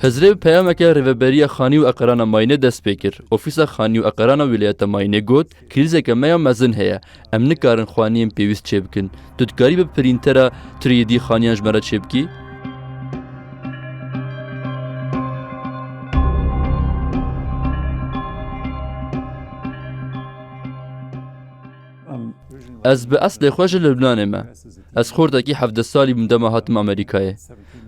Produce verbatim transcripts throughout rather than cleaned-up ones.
Hizrê bi peyameke Rêveberiya Xanî û Eqerana Mayînê dest pê kir. Ofîsa Xanî û Eqerana Wîlayeta Mayînê got, krîzeke me ya mezin heye. Em nikarin xaniyên pêwîst çêbikin. Tu dikarî bi prîntera three D xaniyan ji me re çêbikî? Ez bi eslê xwe ji Libnanê me. Ez xortekî hevdeh salî bûm dema hatim Amerîkayê.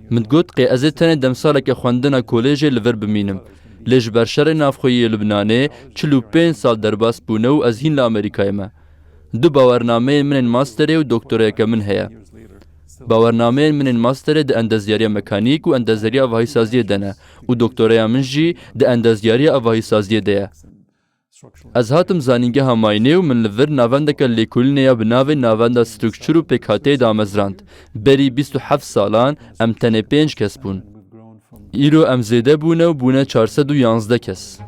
Min got, qê ez ê tenê demsaleke xwendina kolêjê li vir bimînim. Lê ji ber şerê navxweyî yê Libnanê çil û pênc sal derbas bûne û ez hîn li Amerîkayê me. Du bawernameyên min ên masterê û doktorayeke min heye. Bawernameyên min ên masterê di endezyariya mekanîk û endezyariya avahîsaziyê de ne û doktoraya min jî di endezyariya avahîsaziyê de ye. Ez hatim zanîngeha Mayînê û min li vir navendeke lêkolînê ya bi navê Navenda Structure û Pêkhateyê damezrand. Berî bîst û heft salan em tenê pênc kes bûn. Îro em zêde bûne û bûne çar sed û yanzdeh kes.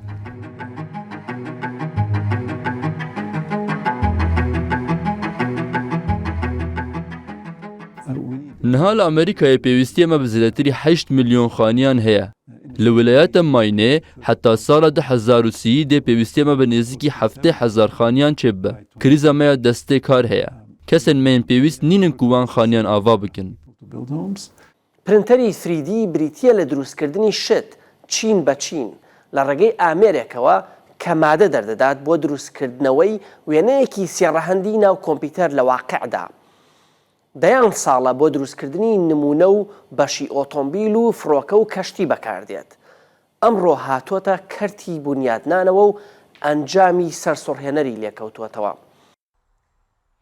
Niha li Amerîkayê pêwîstiyê me bi zêdetirî heşt milyon xaniyan heye. Li wilayeta Mayînê heta sala du hezar û sî dê pêwîstiyê me bi nêzîkî heftê hezar xaniyan çêbibe. Krîza me ya destê kar heye. Kesên me yên pêwîst nînin ku wan xaniyan ava bikin. Printerî three D brîtiye li drûstkirdinî şit, çîn be çîn, li regey amêrekê ke made derdidat bo drûstkirdinewey wêneyekî sêrehendî nav kompîter li waqî de. Deyan sal e bo drûstkirdinî nimûne û beşî otomobîl û firoke û keştî bekar dêt. Emro hatote kertî bûnyadnanê we û encamî sersûrhênerî lê kewtote.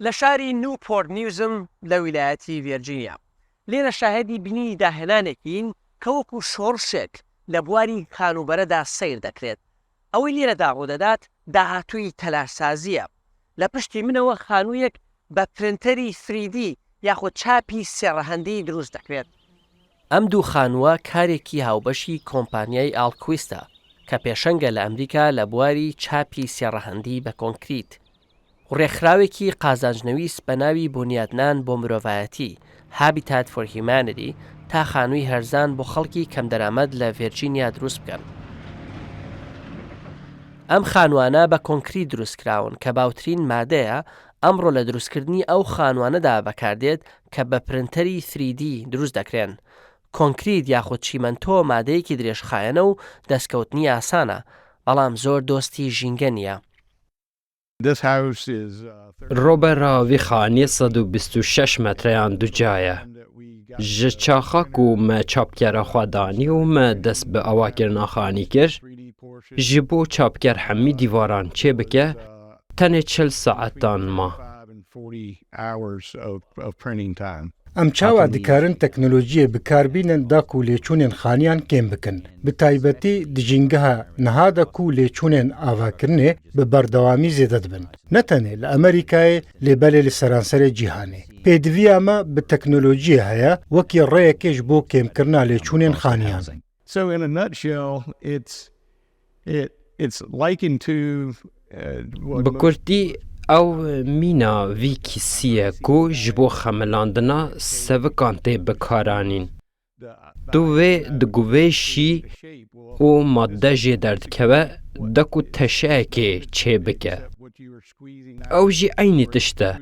لە شاری نیوپۆرت نیوزم لە ویلایەتی ڤێرجینیا. لێرە شاهێدی بینینی داهێنانێکین کە وەکو شۆڕشێک لە بواری خانووبەرەدا سەیر دەکرێت. ئەوەی لێرەدا ڕوودەدات داهاتووی تەلارسازییە. لە پشتی منەوە خانوویەک بە پرنتەری three D یاخود چاپی سێ ڕەهەندی دروست دەکرێت. ئەم دوو خانووە کارێکی هاوبەشی کۆمپانیای Ahlqvist ە کە پێشەنگە لە ئەمریکا لە بواری چاپی سێ ڕەهەندی بە کۆنکریت و ڕێکخراوێکی قازانجنویس بە ناوی بونیادنان بۆ مرۆڤایەتی، Habitat for Humanity، تا خانووی هەرزان بۆ خەڵکی کەمدەرامەت لە ڤێرجینیا دروست بکەن. ئەم خانووانە بە کۆنکریت دروست کراون کە باوترین مادەیە ئەمڕۆ لە دروستکردنی ئەو خانووانەدا بەکاردێت کە بە پرنتەری three D دروست دەکرێن. کۆنکریت یاخود چیمەنتۆ مادەیەکی درێژخایەنە و دەستکەوتنی ئاسانە، بەڵام زۆر دۆستی ژینگە نییە. Robera vî xaniyê sed û bîst û şeş metreyan duca ye. Ji çaxa ku me çapkera xwe danî û me dest bi awakirina xanî kir, ji bo çapker hemî dîvaran çêbike, tenê çil saetan ma. Em çawa dikarin teknolojiyê bi kar bînin da ku lêçûnên xaniyan kêm bikin? Bi taybetî di jîngeha niha de ku lêçûnên avakirinê bi berdewamî zêde dibin. Ne tenê li Amerîkayê, lê belê li seranserê cîhanê. Pêdiviya me bi teknolojiyê heye, wekî rêyekê ji bo kêmkirina lêçûnên xaniyan. So in a nutshell, it's it it's likened to uh, what Bi most kurtî ew mîna vî kîsî ye ku ji bo xemilandina sevikan tê bikaranîn. Tu vê diguvêşî û madde jê derdikeve de ku teşeyekê çêbike. Ew jî eynî tişt e.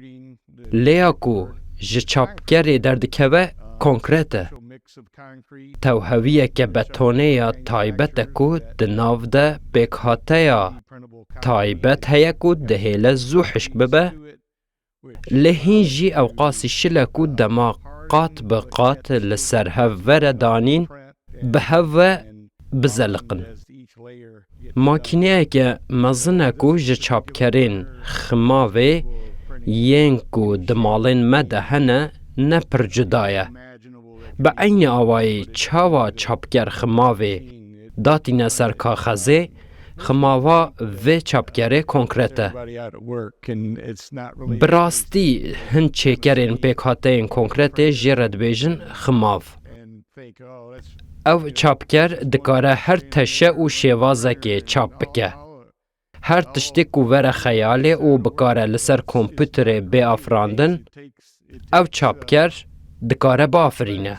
Lêya ku ji çapkerê derdikeve konkret e. Tewhewiyeke betonê ya taybet e ku di nav de pêkhateya taybet heye ku dihêle zû hişk bibe, lê hîn jî ewqasî şil e ku dema qat bi qat li ser hev vere danîn, bi hev ve bizeliqin. Makîneyeke mezin e ku ji çapkerên ximavê yên ku di malên me de hene ne pir cuda ye. Bi eynî awayî çawa çapker ximavê datîne ser kaxezê, ximava vê çapkerê konkret e. Bi rastî hin çêkerên pêkhateyên konkretê jê re dibêjin ximav. Ev çapker dikare her teşe û şêvazekê çap bike. Her tiştê ku vere xeyalê û bikare li ser kompûterê bê afirandin, ev çapker dikare biafirîne.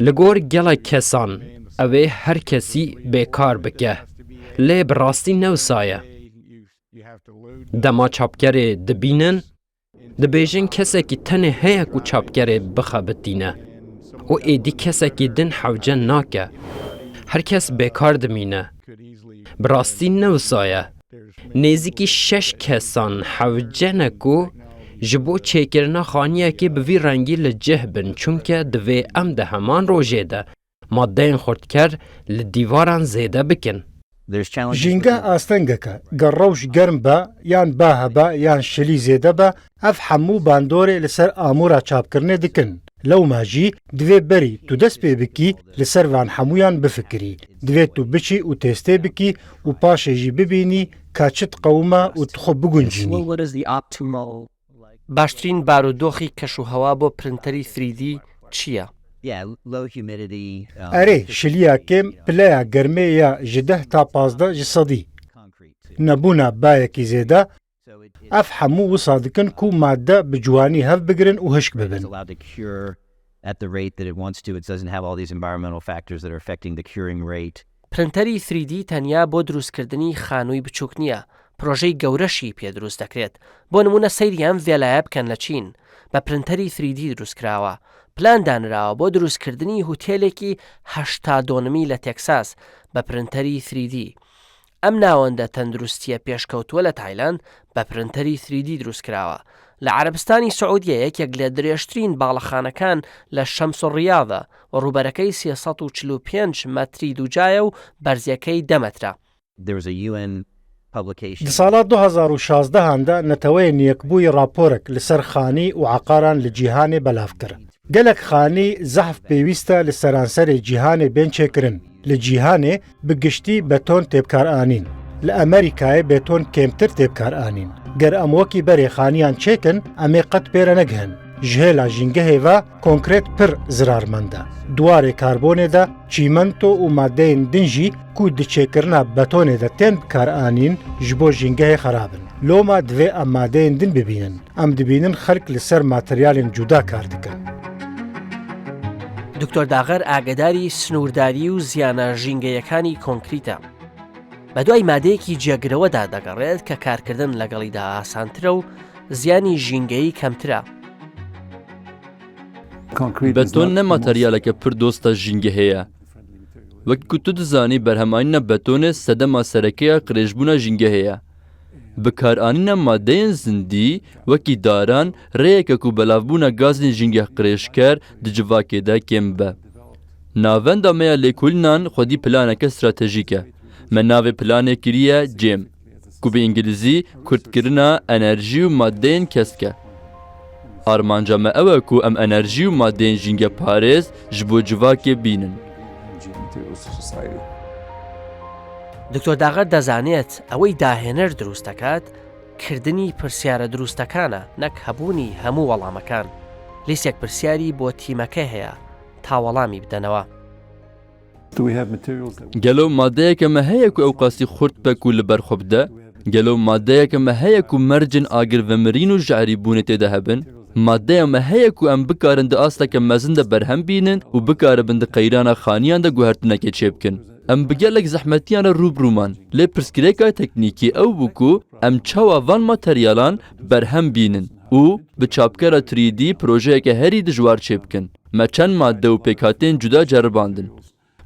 Li gor gelek kesan ew ê her kesî bêkar bike. Lê bi rastî ne wisa ye. Dema çapkerê dibînin, dibêjin kesekî tenê heye ku çapkerê bixebitîne û êdî kesekî din hewce nake. Her kes bêkar dimîne. Bi rastî ne wisa ye. Nêzîkî şeş kesan hewce ne ku ji bo çêkirina xaniyekê bi vî rengî li cih bin, çunke divê em di heman rojê de madeyên xurtker li dîvaran zêde bikin. Jîngeh astengek e. Ger rewş germ be, yan ba hebe, yan şilî zêde be, ev hemû bandorê li ser amûra çapkirinê dikin. Lewma jî divê berî tu dest pê bikî, li ser van hemûyan bifikirî. Divê tu biçî û testê bikî û paşê jî bibînî ka çi diqewime û tu xwe biguncînî. Bashtirîn barûdoxî keşûhewa bo printerî three D çi ye? Erê, şiliya kêm, pileya germê ya ji deh ta pazdeh ji sedî. Nebûna bayekî zêde, ev hemû wisa dikin ku madde bi ciwanî hev bigirin û hişk bibin. Printerî three D tenya bo dirûstkirdinî xanûy biçûk niye, projeyî gewreşî pê dirûst dekrêt. Bo nimûne seyr yan vêlaya biken le Çîn. Be printerî three D dirûst kirawe. Plan danirawe bo dirûstkirdinî hotêlekî heşta donimî le Texas be printerî three D. Em nawende tenduristiyê pêşkewtû le Tayland be printerî three D dirûst kirawe. Le Erebistanî Siûdiyê yekek le dirêjtirîn balexanekan le Şems û Riyad e û rûberekey sê sed û çil û pênc metrî duca ye û berziyekey deh metre. Di sala du hazar û şazdehan de Neteweyên Yekbûyî raporek li ser xanî û eqaran li cîhanê belav kir. Gelek xanî zehf pêwîst e li seranserê cîhanê bên çêkirin. Li cîhanê bi giştî beton tê bikaranîn. Li Amerîkayê beton kêmtir tê bikaranîn. Ger em wekî berê xaniyan çêkin, em ê qet pê re negihin. Ji hêla jîngehê ve konkret pir zirarmend e. Di warê karbonê de çîmento û madeyên din jî ku di çêkirina betonê de tên bikaranîn, ji bo jîngehê xerab in. Loma divê em madeyên din bibînin. Em dibînin xelk li ser materyalên cuda kar dikin. دکتۆر داغەر ئاگاداری سنوورداری و زیانە ژینگەیەکانی کۆنکریتە. بە دوای مادەیەکی جێگرەوەدا دەگەڕێت کە کارکردن لەگەڵیدا ئاسانترە و زیانی ژینگەیی کەمترە. Beton ne materyaleke pir dosta jîngehê ye. Wekî ku tu dizanî, berhemanîna betonê sedema sereke ya qirêjbûna jîngehê ye. Bikaranîna madeyên zindî, wekî daran, rêyeke ku belavbûna gazên jîngeh qirêjker di civakê de kêm bibe. Navenda me ya lêkolînan xwedî planeke stratejîk e. Me navê planê kiriye CEM, ku bi îngilîzî kurtkirina enerjî û madeyên kesk e. Armanca me ew e ku em enerjî û madeyên jîngeparêz ji bo civakê bînin. دکتۆر داغەر دەزانێت ئەوەی داهێنەر دروست دەکات، کردنی پرسیارە دروستەکانە، نەک هەبوونی هەموو وەڵامەکان. لیستێک پرسیاری بۆ تیمەکە هەیە تا وەڵامی بدەنەوە. Gelo madeyeke me heye ku ew qasî xurt be ku li ber xwe bide? Gelo madeyeke me heye ku mercên agirvemirîn û jehrîbûnê tê de hebin? Madeya me heye ku em bikarin di asteke mezin de berhem bînin û bikaribin di qeyrana xaniyan de guhertinekê çêbikin? Em bi gelek zehmetiyan re rû bi rû man, lê pirsgirêka teknîkî ew bû ku em çawa van materyalan berhem bînin û bi çapkera three D projeyeke herî dijwar çêbikin. Me çend madde û pêkhateyên cuda ceribandin.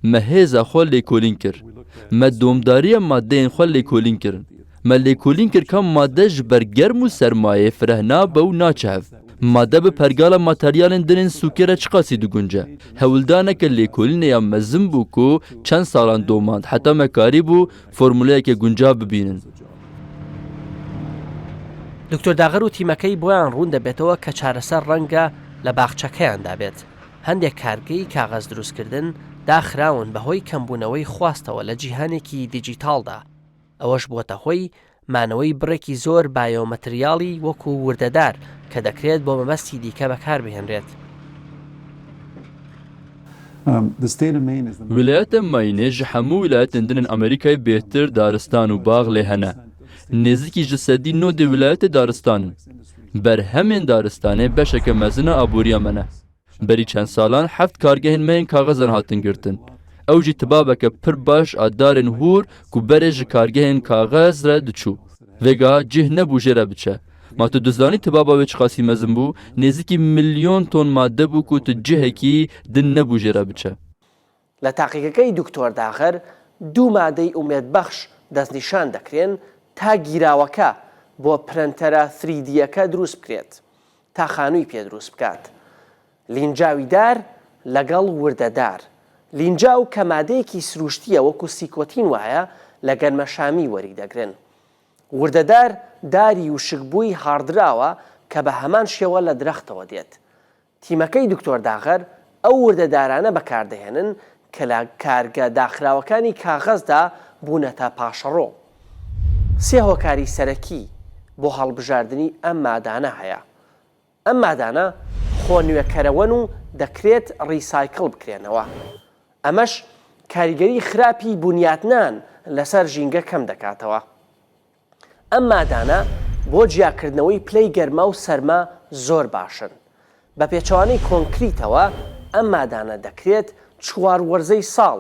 Me hêza xwe lêkolîn kir. Me domdariya madeyên xwe lêkolîn kirin. Me lêkolîn kir ka made ji ber germ û sermayê fireh nabe û naçe hev. Made bi pergala materyalên din ên sûkê re çiqasî digunce. Hewldaneke lêkolînê ya mezin bû ku çend salan domand heta me karîbû formuleyeke guncav bibînin. دکتۆر داغەر و تیمەکەی بۆیان ڕوون دەبێتەوە کە چارەسەر ڕەنگە لە باخچەکەیاندا بێت. هەندێک کارگەی کاغەز دروستکردن داخراون بەهۆی کەمبوونەوەی خواستەوە لە جیهانێکی دیجیتاڵدا. ئەوەش بووەتە هۆی مانەوەی بڕێکی زۆر بایۆمەتریاڵی وەکو وردەدار کە دەکرێت بۆ مەبەستی دیکە بەکاربهێنرێت. Wilayeta Maine ji hemû wilayetên din ên Amerîkayê bêhtir daristan û bax lê hene. Nêzîkî ji sedî nodê wilayetê daristan in. Berhemên daristanê beşeke mezin a aboriya me ne. Berî çend salan heft kargehên me yên kaxizan hatin girtin. Ew jî tibabeke pir baş a darên hûr ku berê ji kargehên kaxiz re diçû. Vêga cih nebû jê re biçe. Ma tu dizanî tibaba wê çiqasî mezin bû? Nêzîkî milyon ton madde bû ku tu cihekî din nebû jê re biçe. لە تاقیگەکەی دکتۆر داغر، دوو مادەی ئومێدبەخش دەستنیشان دەکرێن تا گیراوەکە بۆ پرنتەرە ثریدیەکە دروست بکرێت، تا خانووی پێ دروست بکات. لینجاوی دار لەگەڵ وردەدار. لینجاو کە مادەیەکی سروشتیە، وەکو سیکۆتین وایە، لە گەنمەشامی وەری دەگرن. وردەدار داری وشکبووی هاڕدراوە کە بە هەمان شێوە لە درەختەوە دێت. تیمەکەی دکتۆر داغر ئەو وردەدارانە بەکاردەهێنن کە لە کارگە داخراوەکانی کاغەزدا بوونەتە پاشەڕۆ. سێ هۆکاری سەرەکی بۆ هەڵبژاردنی ئەم مادانە هەیە. ئەم مادانە خۆ نوێکەرەوەن و دەکرێت ڕیسایکڵ بکرێنەوە. ئەمەش کاریگەری خراپی بنیاتنان لەسەر ژینگە کەم دەکاتەوە. ئەم مادانە بۆ جیاکردنەوەی پلەی گەرما و سەرما زۆر باشن. بە پێچەوانەی کۆنکریتەوە، ئەم مادانە دەکرێت چوار وەرزەی ساڵ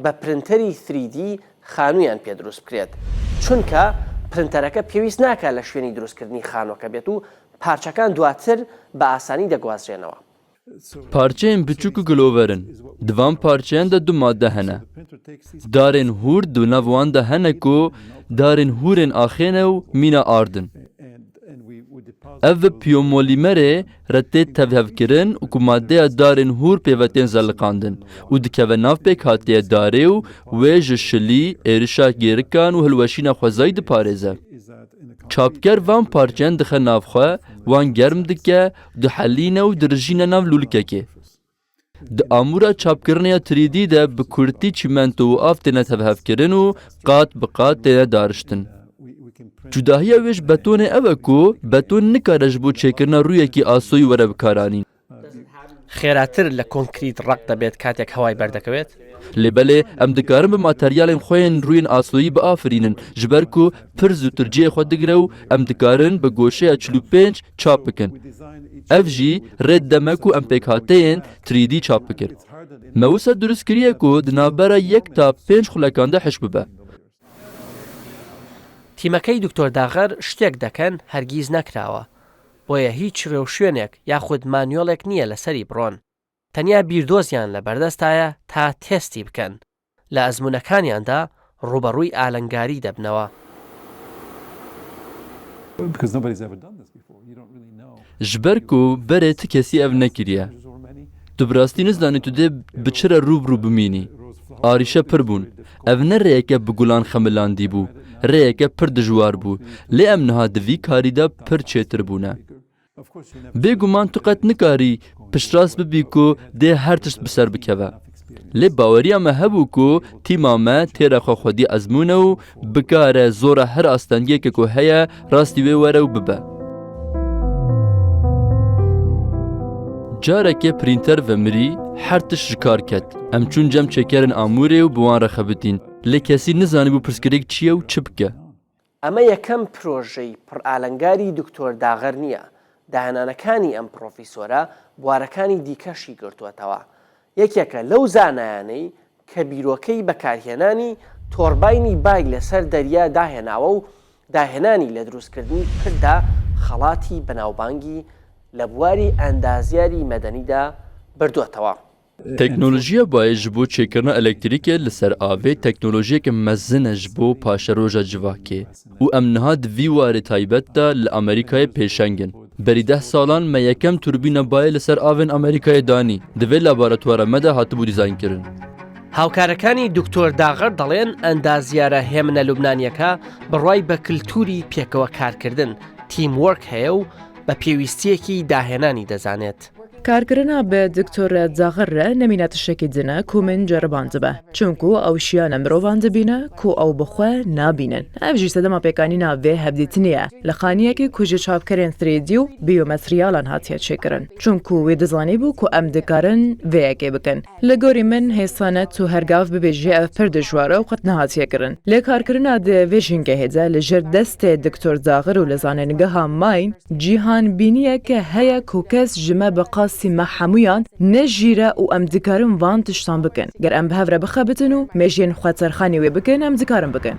بە پرنتەری ثریدی خانوویان پێ دروست بکرێت، چونکە پرنتەرەکە پێویست ناکات لە شوێنی دروستکردنی خانووەکە بێت و پارچەکان دواتر بە ئاسانی دەگوازرێنەوە. Parçeyên biçûk û gilover in. Di van parçeyan de du madde hene. Darên hûr di nav wan de hene ku darên hûrên axê ne û mîna ard in. Ev bi piyomolîmerê re tê tevhevkirin û ku maddeya darên hûr pê ve tên zeliqandin û dikeve nav pêkhatiyê darê û wê ji şilî, êrişa gêrikan û hilweşîna xwezayî diparêze. Çapker van parçeyan dixe nav xwe, wan germ dike, dihelîne û dirijîne nav lûlikekê. Di amûra çapkirina ya three D de bi kurtî çîmento û av têne tevhevkirin û qat bi qat têne dariştin. Cudahiya wê ji betonê ew e ku beton nikare ji bo çêkirina rûyekî asoyî were bikaranîn. خێراتر لە کۆنکریت ڕەق دەبێت کاتێک هەوای بەردەکەوێت؟ Lê belê, em dikarin bi materyalên xwe yên rûyên asoyî biafirînin, ji ber ku pir zûtir cihê xwe digire û em dikarin bi goşeya çil û pênc çap bikin. Ev jî rê dide me ku em pêkhateyên three D çap bikin. Me wisa durust kiriye ku di navbera yek ta pênc xulekan de hişk bibe. تیمەکەی دکتۆر داغر شتێک دەکەن هەرگیز نەکراوە، بۆیە هیچ ڕێوشوێنێک یاخود مانیۆڵێک نییە لەسەری بڕۆن. تەنیا بیردۆزیان لە بەردەستایە تا تێستی بکەن. لە ئەزموونەکانیاندا ڕوبەڕووی ئالنگاری دەبنەوە. Ji ber ku berê ti kesî ev nekiriye. Tu bi rastî nizanî tu dê bi çi re rû bi rû bimînî. Arîşe pir bûn. Ev ne rêyeke bi gulan xemilandî bû. Rêyeke pir dijwar bû. Lê em niha di vî karî de pir çêtir bûne. Bêguman tu qet nikarî piştrast bibî ku dê her tişt bi ser bikeve. Lê baweriya me hebû ku tîma me têra xwe xwedî ezmûne û bikare zora her astengiyeke ku heye rastî wê were û bibe. Carekê prînter vemirî, her tişt ji kar ket. Em çûn cem çêkerên amûrê û bi wan re xebitîn. Lê kesî nizanîbû pirsgirêk çi ye û çi bike. ئەمە یەکەم پرۆژەی پڕ ئالنگاری دکتۆر داغر نییە. داهێنانەکانی ئەم پڕۆفیسۆرە بوارەکانی دیکەشی گرتووەتەوە. یەکێکە لەو زانایانەی کە بیرۆکەی بەکارهێنانی تۆرباینی بای لەسەر دەریا داهێناوە و داهێنانی لە دروستکردنی پردا خەڵاتی بەناوبانگی لە بواری ئەندازیاری مەدەنیدا بردووەتەوە. Teknolojiya bayê ji bo çêkirina elektrîkê li ser avê teknolojiyeke mezin e ji bo paşeroja civakê û em niha di vî warê taybet de li Amerîkayê pêşeng in. Berî deh salan me yekem turbîna bayê li ser avên Amerîkayê danî. Di vê laboratwara me de hatibû dîzaynkirin. هاوکارەکانی دکتۆر داغر دەڵێن ئەندازیارە هێمنە لوبنانیەکە بڕوای بە کلتوری پێکەوە کارکردن، تیم وۆرک، هەیە و بە پێویستیەکی داهێنانی دەزانێت. Karkirina bi Doktor Daxir re nemîne tiştekî din e ku min ceribandibe. Çunku ew şiyane mirovan dibîne ku ew bi xwe nabînin. Ev jî sedema pêkanîna vê hevdîtinê ye. Li xaniyekê ku ji çapkerên three D û biyomateryalan hatiye çêkirin. Çunku wê dizanîbû ku em dikarin vê yekê bikin. Li gorî min hêsan e tu her gav bibêjî ev pir dijwar e û qet nehatiye kirin. Lê karkirina di vê jîngehê de li jêr destê Doktor Daxir û li zanîngeha Maine cîhanbîniyeke heye ku kes ji me bi qasî me hemûyan ne jîr e û em dikarin van tiştan bikin. Ger em bi hev re bixebitin û mêjiyên xwe terxanî wê bikin, em dikarin bikin.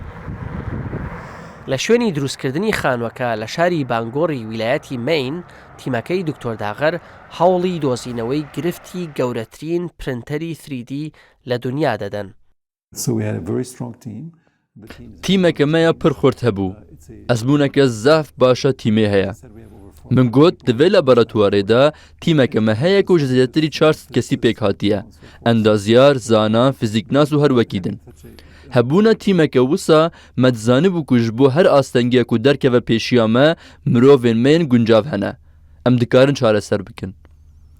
لە شوێنی دروستکردنی خانووەکە لە شاری بانگۆڕی ویلایەتی مەین، تیمەکەی دکتۆر داغەر هەوڵی دۆزینەوەی گرفتی گەورەترین پرنتەری three D لە دنیا دەدەن. So we had a very strong team. The team is Tîmeke me ya pir xurt hebû. Ezmûneke zaf baş a tîmê heye. Min got, di vê laboratuwarê de tîmeke me heye ku ji zêdetirî çar sed kesî pêk hatiye. Endazyar, zana, fizîknas û her wekî din. Hebûna tîmeke wisa me dizanibû ku ji bo her astengiyek ku derkeve pêşiya me, mirovên me yên guncav hene. Em dikarin çareser bikin.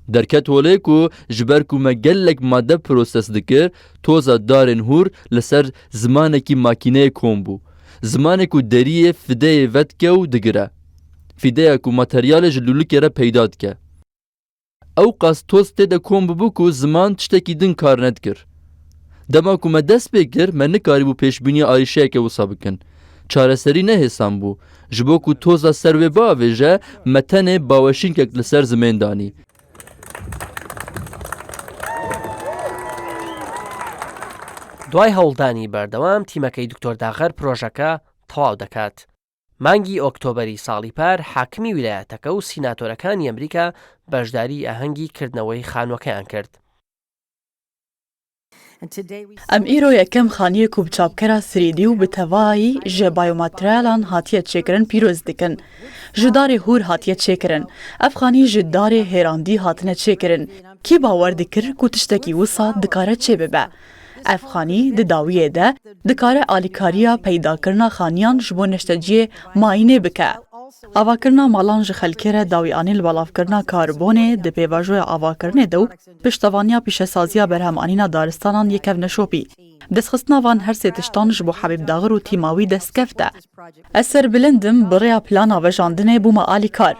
Derket holê ku ji ber ku me gelek madde proses dikir, toza darên hûr li ser zimanekî makîneyê kom bû. Zimanek ku deriyê fideyê vedike û digire. Fideya ku materyalê ji lûlikê re peyda dike. Ew qas toz tê de kom bibû ku ziman tiştekî din kar nedikir. Dema ku me dest pê kir, me nikarîbû pêşbîniya arîşeyeke wisa bikin. Çareserî ne hêsan bû. Ji bo ku toza ser wê biavêje, me tenê baweşînkek li ser zimên danî. دوای هەوڵدانی بەردەوام، تیمەکەی دکتۆر داغەر پرۆژەکە تەواو دەکات. مانگی ئۆکتۆبەری ساڵی پار، حاکمی ویلایەتەکە و سیناتۆرەکانی ئەمریکا بەشداری ئاهەنگی کردنەوەی خانووەکەیان کرد. Em îro yekem xaniyê ku bi çapkera three D û bi tevayî ji bayomateryalan hatiye çêkirin pîroz dikin. Ji darê hûr hatiye çêkirin. Ev xanî ji darê hêrandî hatine çêkirin. Kî bawer dikir ku tiştekî wisa dikare çêbibe? Ev xanî di dawiyê de dikare alîkariya peydakirina xaniyan ji bo neşteciyê mayînê bike. Avakirina malan ji xelkê re dawî anî li belavkirina karbonê di pêvajoya avakirinê de û piştevaniya pîşesaziya berhemanîna daristanan yê kevneşopî. Destxistina van her sê tiştan ji bo Hebîb Daxir û tîma wî destkeft e. Ez serbilind im, bi rêya plana vejandinê bûme alîkar.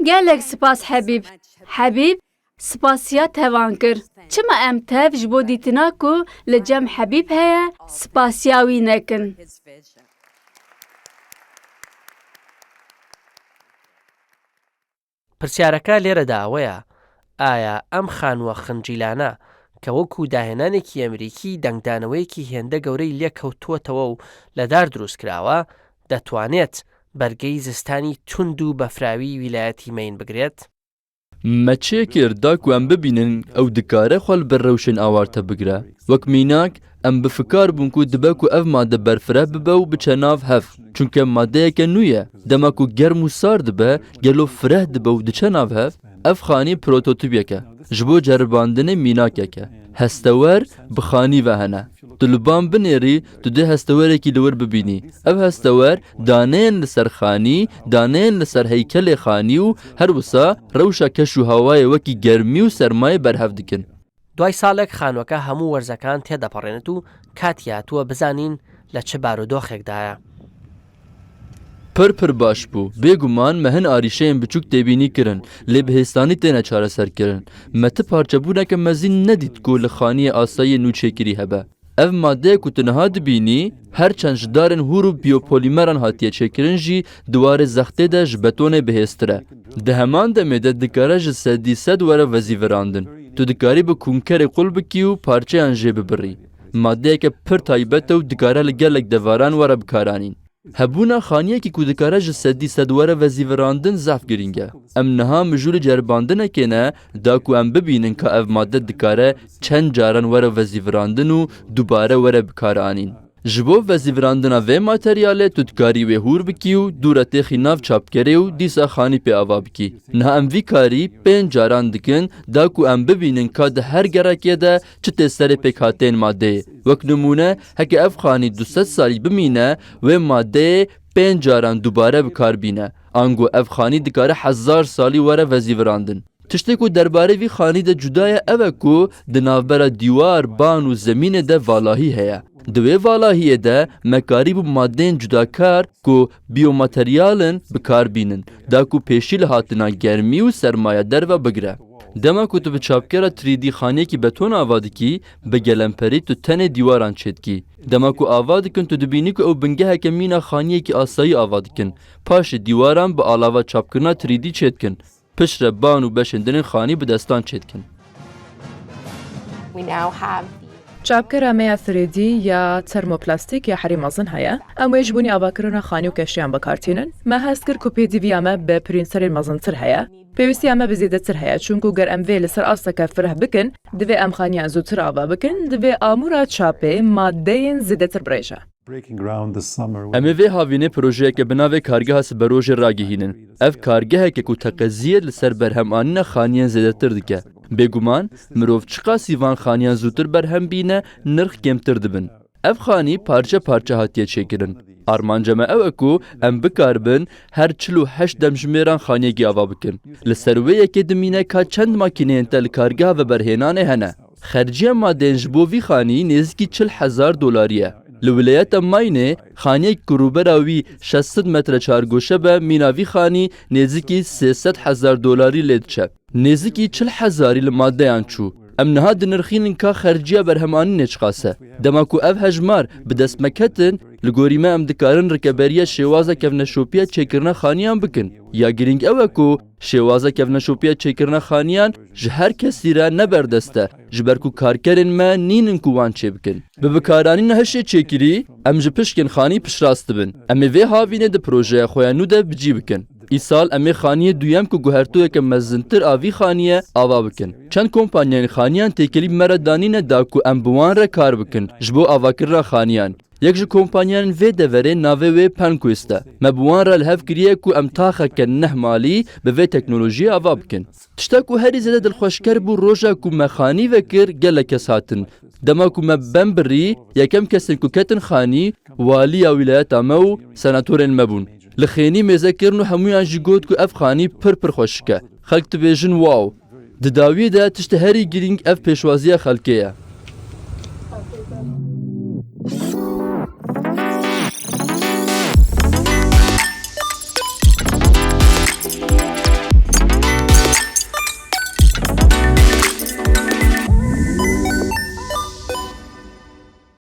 Gelek spas Hebîb. Hebîb, spasiya te van kir. Çima em tev ji bo dîtina ku li cem Hebîb heye, spasiya wî nekin? پرسیارەکە لێرەدا ئەوەیە، ئایا ئەم خانووە خنجیلانە کە وەکو داهێنانێکی ئەمریکی دەنگدانەوەیەکی هێندە گەورەی لێ کەوتووەتەوە و لە دار دروست کراوە، دەتوانێت بەرگەی زستانی توند و بەفراوی ویلایەتی مەین بگرێت؟ Me çêkir da ku em bibînin ew dikare xwe li ber rewşên awarte bigire. Wek mînak, em bi fikar bûn ku dibe ku ev made berfireh bibe û biçe nav hev. Çunke madeyeke nû ye. Dema ku germ û sar dibe, gelo fireh dibe û diçe nav hev? Ev xanî prototîpyek e. Ji bo ceribandinê mînakek e. Hestewer bi xanî ve hene. Tu li ban binêrî, tu dê hestewerekî li wir bibînî. Ev hestewer daneyên li ser xanî, daneyên li ser heykelê xanî û her wisa rewşa keş û hewayê wekî germî û sermayê berhev dikin. دوای ساڵێک خانووەکە هەموو وەرزەکان تێدەپەڕێنێت و کاتی هاتووە بزانین لە چ بارودۆخێکدایە. Pir pir baş bû. Bêguman me hin arîşeyên biçûk têbînî kirin, lê bi hêsanî têne çareserkirin. Me ti parçebûneke mezin nedît ku li xaniyê asayiyê nû çêkirî hebe. Ev madeyê ku tu niha dibînî, her çend ji darên hûr û biyopolimeran hatiye çêkirin jî, di warê zextê de ji betonê bihêztir e. Di heman demê de dikare ji sedî sed were vezîvirandin. Tu dikarî bi kunkerê qul bikî û parçeyan jê bibirî. Madeyeke pir taybet e û dikare li gelek devaran were bikaranîn. Hebûna xaniyekî ku dikare ji sedî sed were vezîvirandin zaf girîng e. Em niha mijûlê ceribandinekê ne, da ku em bibînin ka ev made dikare çend caran were vezîvirandin û dubare were bikaranîn. Ji bo vezîvirandina vê materyalê tu dikarî wê hûr bikî û dû re têxî nav çapkerê û dîsa xanî pê ava bikî. Niha em vî karî pênc caran dikin, da ku em bibînin ka di her gerekê de çi tê serê pêkhateyên madeyê. Wek nimûne, heke ev xanî du sed salî bimîne, wê madeyê pênc caran dubare bi kar bîne. Ango ev xanî dikare hezar salî were vezîvirandin. Tiştê ku derbarê vî xanî de cuda ye ew e ku di navbera dîwar, ban û zemînê de valahî heye. Di wê valahiyê de me karîbû madeyên cudakar ku biyomateryal in bi kar bînin, da ku pêşî li hatina germî û sermaya derve bigire. Dema ku tu bi çapkera three D xaniyekî beton ava dikî, bi gelemperî tu tenê dîwaran çêdikî. Dema ku ava dikin, tu dibînî ku ew bingeheke mîna xaniyekî asayî ava dikin. Paşê dîwaran bi alava çapkirina three D çêdikin. Piştre ban û beşên din ên xanî bi destan çêdikin. We now have the Çapkera me ya three D ya termoplastîk ya herî mezin heye. Em wê ji bonî avakirina xanî û keştiyan bi kar tînin. Me hest kir ku pêdîviya me bi printerên mezintir heye. Pêwîstiya me bi zêdetir heye, çunku ger em vê li ser asteke fireh bikin, divê em xaniyan zûtir ava bikin, divê amûra çapê madeyên zêdetir birêje. Breaking ground this summer. Em ê vê havînê projeyeke bi navê Kargeha Siberojê ragihînin. Ev kargeheke ku teqeziyê li ser berhemanîna xaniyên zêdetir dike. Bêguman, mirov çiqasî van xaniyan zûtir berhem bîne, nirx kêmtir dibin. Ev xanî parçe parçe hatiye çêkirin. Armanca me ew e ku em bikaribin her çil û heşt demjimêran xaniyekî ava bikin. Li ser wê yekê dimîne ka çend makîneyên te li kargeha veberhênanê hene. Xerciya madeyên ji bo vî xanî nêzîkî çil hezar dolarî ye. Li wilayeta Maynê xaniyek ku rûbera wî şeş sed metre çargoşe be, mîna vî xanî nêzîkî sê sed hezar dolarî lê diçe. Nêzîkî çil hezarî li madeyan çû. Em niha dinirxînin ka xerciya berhemanînê çiqas e. Dema ku ev hejmar bi dest me ketin, li gorî me em dikarin rikeberiya şêwaza kevneşopiya çêkirina xaniyan bikin. Ya girîng ew e ku şêwaza kevneşopiya çêkirina xaniyan ji her kesî re ne berdest e, ji ber ku karkerên me nînin ku wan çêbikin. Bi bikaranîna hişê çêkirî, em ji pişkên xanî piştrast dibin. Em ê vê havînê di projeya xwe ya nû de bi cî bikin. Îsal em ê xaniyê duyem ku guhertoyeke mezintir a vî xaniyê ava bikin. Çend kompanyayên xaniyan têkilî bi me re danîne da ku em bi wan re kar bikin ji bo avakirina xaniyan. Yek ji kompanyanên vê deverê navê wê Penquist e. Me bi wan re li hev kiriye ku em taxeke neh malî bi vê teknolojiyê ava bikin. Tişta ku herî zêde dilxweşker bû roja ku me xanî vekir gelek kes hatin. Dema ku me ben birî, yekem kesên ku ketin xanî, waliya wîlayeta me û senatorên me bûn. Li xênî mêze kirin û hemûyan jî got ku ev xanî pir pir xweşik e. Xelk dibêjin wow. Di dawiyê de tiştê herî girîng ev pêşwaziya xelkê ye.